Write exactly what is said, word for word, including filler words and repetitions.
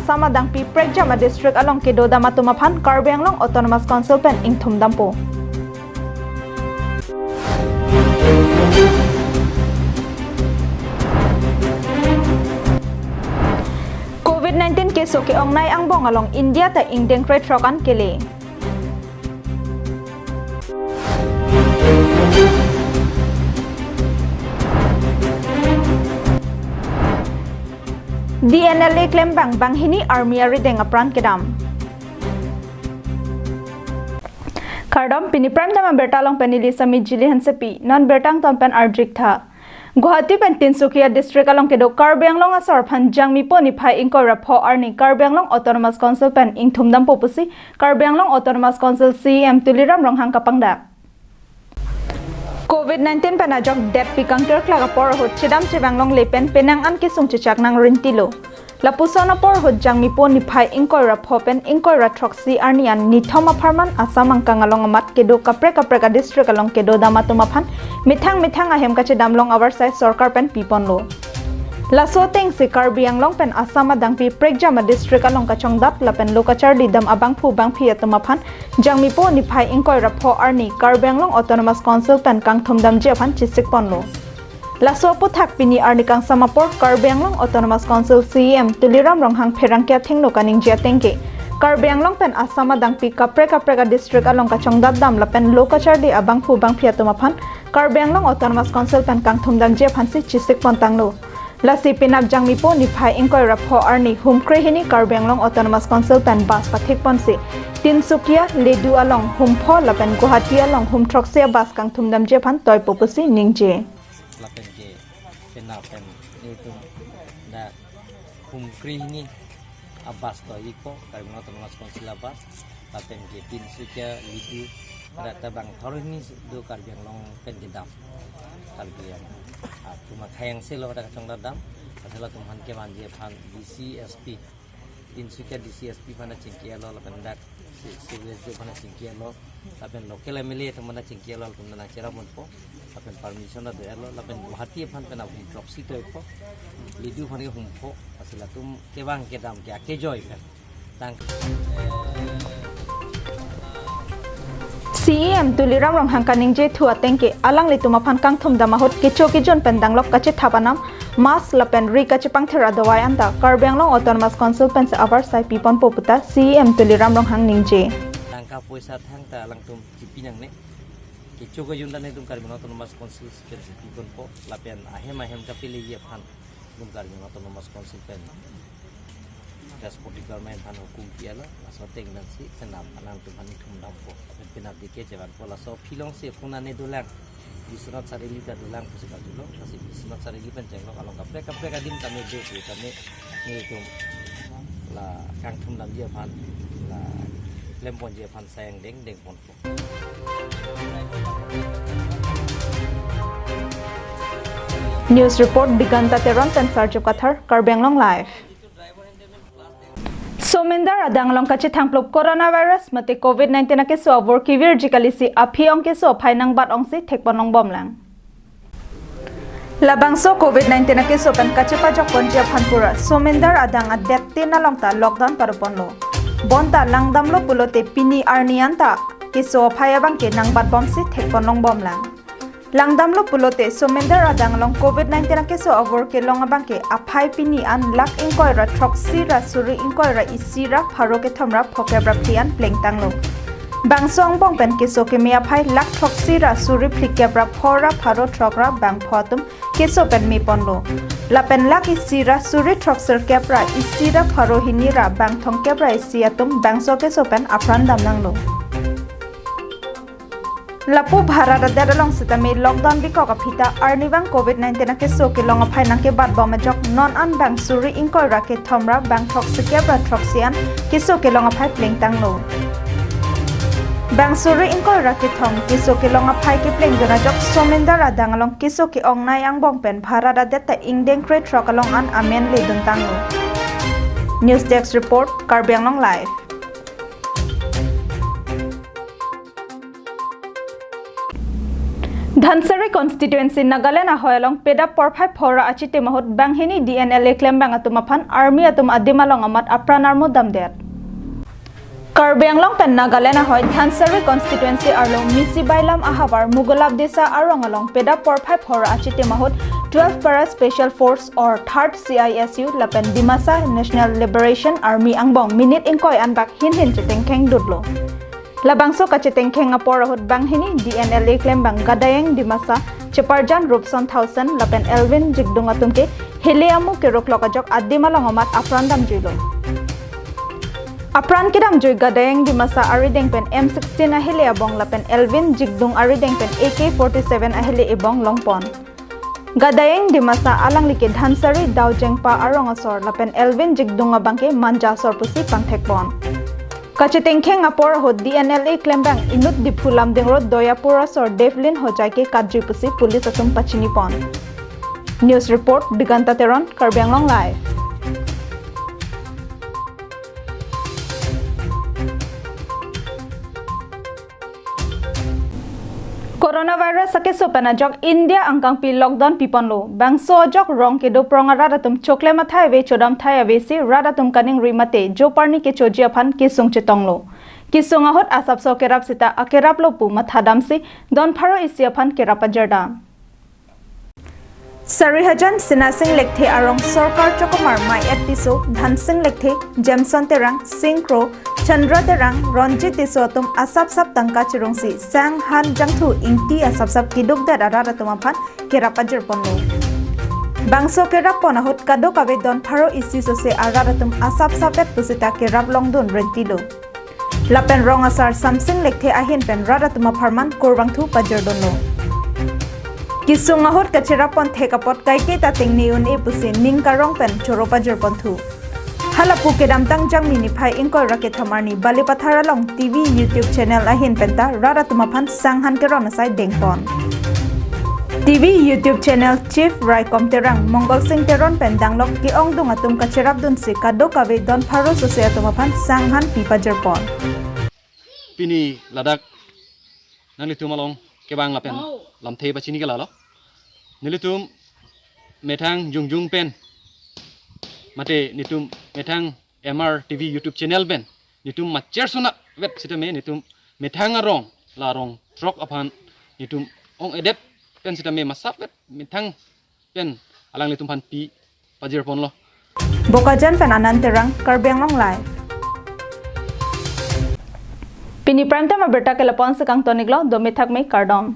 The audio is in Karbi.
Assam adangpi prekjam a-district along kedodam atum aphan Karbi Anglong Autonomous Council pen ingthum dampo. Covid nineteen keso ke-ongnei angbong along India ta ingdeng krethrok an kele. D N L A klembang banghini army arideng apran kedam. Kardom, pini Prime Time abirta along pen neli Sami Jili Hansepi, non birta angton pen arjik tha. Guwahati pen Tinsukia district along kedo Karbi Anglong asor aphan Jangmi po niphai ingkoi ra pho arni Karbi Anglong Autonomous Council pen ingthum dampo pusi Karbi Anglong Autonomous Council C E M Tuliram Ronghang kapangdak. Covid nineteen pen ajok detpi kangkirklak apor ahut chedam chevang longle pen penang an kesung chechak nang rintilo. Lapuson apor ahut Jangmi po niphai ingkoi ra pho pen ingkoi ra throksi arni an nithom apharman Assam angkang along amat kedo kaprek kaprek a-district along kedodam atum aphan methang methang ahem kachedam long avarsai sorkar pen piponlo. Laso atengsi Karbi Anglong pen Assam adangpi prekjam a-district along kachongdat lapen lo kacharli dam abangphu bangphi atum aphan Jangmi po niphai ingkoi ra pho arni Karbi Anglong Autonomous Council pen kangthum damji aphan chesikponlo. Laso aputhak pini arni kangsam apor Karbi Anglong Autonomous Council C E M Tuliram Ronghang pherangke athengno kaningje ateng ke Karbi Anglong pen Assam adangpi kaprek kaprek a-district along kachongdat dam lapen lo kacharli abangphu bangphi atum aphan Karbi Anglong Autonomous Council pen kangthum damji aphansi chesikpon tanglo. Lasi penap Jangmi po niphai ingkoi ra pho arni hum krehini Karbi Anglong Autonomous Council pen bus pathikponsi Tinsukia, Ledu along hum pho lapen Guwahati along hum throksi a-bus kangthum damji aphan toipo pusi ningje. Lapen ke penap pen itum dak hum krehini a-bus toipo, Karbi Anglong Autonomous Council a-bus, lapen ke Tinsukia, Ledu, rata bang pharo hini do Karbi Anglong pen kedam. Karbi Anglong atum akhai angse lo dak kachongdat dam, asal atum aphan kevanji aphan D C S P, Tinsukia D C S P aphan chingkilo, lapen dak si-, civil S D O aphan chingkilo, lapen local M L A atum aphan chingkilo, latum nang cherap ponpo, lapen permission ado-etlo, lapen Guwahati aphan pen ahum throksi toipo, Ledu aphan ke hum pho, asal atum kevang kedam ke akejoi pen. Tang. C E M Tuliram Ronghang kaningje thu ateng ke alanglitum aphan kangthum dam ahut kecho kejun pen danglok kachethap anam, mask lapen ri kachepangthir adawai anta Karbi Anglong Autonomous Council pensi avarsai piponpo puta C E M Tuliram Ronghang ningje. Tangka poisa thangta alangtum chipi nangne. Kecho kejun ta netum Karbi Anglong Autonomous Council pensi piponpo lapen ahem ahem kapeleji aphan netum Karbi Anglong Autonomous Council pen Transport Department aphan hukum pilo, laso ateng pensi penap alangtum aphan ingthum dampo. Penap dike chevanpo, laso aphi alongsi puna ne dolang, Biswanath Chariali ta dolang pusi kajutlo, lasi Biswanath Chariali pen chenglok along kaprek kaprek adim tame do pu tame netum la kangthum damji aphan, la klemponji aphan sayang dengdeng ponpo. News report Diganta Teron pen Sarjip Kathar, Karbi Anglong Live. Somindar adang along kachethangplup coronavirus mate covid nineteen akeso avur kevirji kalisi aphi-ong keso aphai nangbat-ongsi thekpon longbomlang. Labangso covid nineteen akeso pen kachepajokponji aphan pura Somindar adang adet tin along ta lockdown paroponlo. Bonta langdamlo pulote pini arni anta keso aphai abangke nangbatbomsi thekpon longbomlang. Langdamlo pulote Somindar adang along covid nineteen akeso avur kelong abangke aphai pini an lakh ingkoi ra throksi ra suri ingkoi ra isi ra pharo kethom ra phokep ra phli an plengtanglo. Bangso angbong pen keso keme aphai lakh throksi ra suri phlikep ra pho ra pharo throk ra bangpho atum keso pen meponlo. Lapen lakh isi ra suri throksirkep ra isi ra pharo hini ra bangthomkep ra isi atum bangso keso pen apran damnanglo. Lapu Bharat adet along sitame lockdown bikok aphi ta arnivang covid nineteen akeso kelong aphai nangkebatbom ajok non an bang suri ingkoi ra kethom ra bang throksikep ra throksi an keso kelong aphai plengtanglo. Bang suri ingkoi ra kethom keso kelong aphai keplengdun ajok Somindar adang along keso ke-ongnei angbong pen Bharat adet ta ingdeng krethrok along an amen leduntanglo. News Desk Report, Karbi Anglong Live. Dhansiri constituency Nagaland ahoi along pedap porphai phor achitim ahut banghini D N L A klembang atum aphan army atum adim along amat apran armu damdet. Karbi Anglong pen Nagaland ahoi Dhansiri constituency arlo Misi Bailam ahavar Mugulap Disa arong along pedap porphai phor achitim ahut twelve Para Special Force or third C I S U lapen Dimasa National Liberation Army angbong minute ingkoi anbak hinhin chetengkheng dutlo. Labangso kachetengkheng apor ahut banghini D N L A klembang Gadayeng Dimasa, Cheparjan Rupson Thaosen lapen Elvin Jigdung atum ke hele amu keruklok ajok adim along amat apran damjuilo. Apran kedamjui Gadayeng Dimasa arideng pen M sixteen ahele abong lapen Elvin Jigdung arideng pen A K forty-seven ahele ebong longpon. Gadayeng Dimasa alangli ke Dhansiri Daojengpa arong asor lapen Elvin Jigdung abangke Manja asor pusi pangthekpon. Kachetengkheng apor ahut D N L A klembang inut Diphu Lumding Road Doyapur asor Devlin Hojai ke katjui pusi police atum pachinipon. News report, Diganta Teron, Karbi Anglong Live. Coronavirus akeso pen ajok India angkangpi lockdown piponlo. Bangso ajok rong kedo prong arat atum choklem athai ave chodam athai avesi rat atum kaningri mate joparni kechoji aphan kesung chetonglo. Kesung ahut asapso kerap seta akeraplo pu mathadamsi don pharo isi aphan kerap ajirdam. Sarihajan Sinasing Lekthe arong Sorkar Chokomar Mai-et Tisso, Dhansing Lekthe, Jameson Terang, Sing Kro, Chandra Terang, Ronjit Tisso atum asapsap tangka chirungsi sang han jangthu ingti asapsap kidukdet arat atum aphan kerap ajirponlo. Bangso kerappon ahut kadokave don pharo isi sose arat atum asapsap et pusita kerap longdun rentilo. Lapen rong asar Samsing Lekthe ahin pen rat atum apharman kurvangthu pajirdunlo. Kesung ahut kacherappon thek apot kaiketa tengne un-e pusi ning karong pen choro pajirponthu. Halapu kedamtang Jangmi niphai ingkoi ra kethom arni Balipathar along T V YouTube channel ahin penta rat atum aphan sang han keron asai dengpon. T V YouTube channel Chief Raikom Terang, Mongol Sing Teron pen danglok ke-ongdung atum kacherapdunsi kadokave don pharo sose atum aphan sang han pi pajirpon. Pini ladak nanglitum along kevang lapen lamthe pachini ke lalo. Nelitum methang jongjong pen mate nelitum methang M R T V YouTube channel pen nelitum macher sunak vet sitame nelitum methang arong la rong throk aphan nelitum ong-edet pen sitame masap vet methang pen alanglitum aphan pi pajirponlo. Bokajan pen Anand Terang, Karbi Anglong Live. Pini prime time abirta ke lapu-an si kangtoniklo, do mithak me, kardom.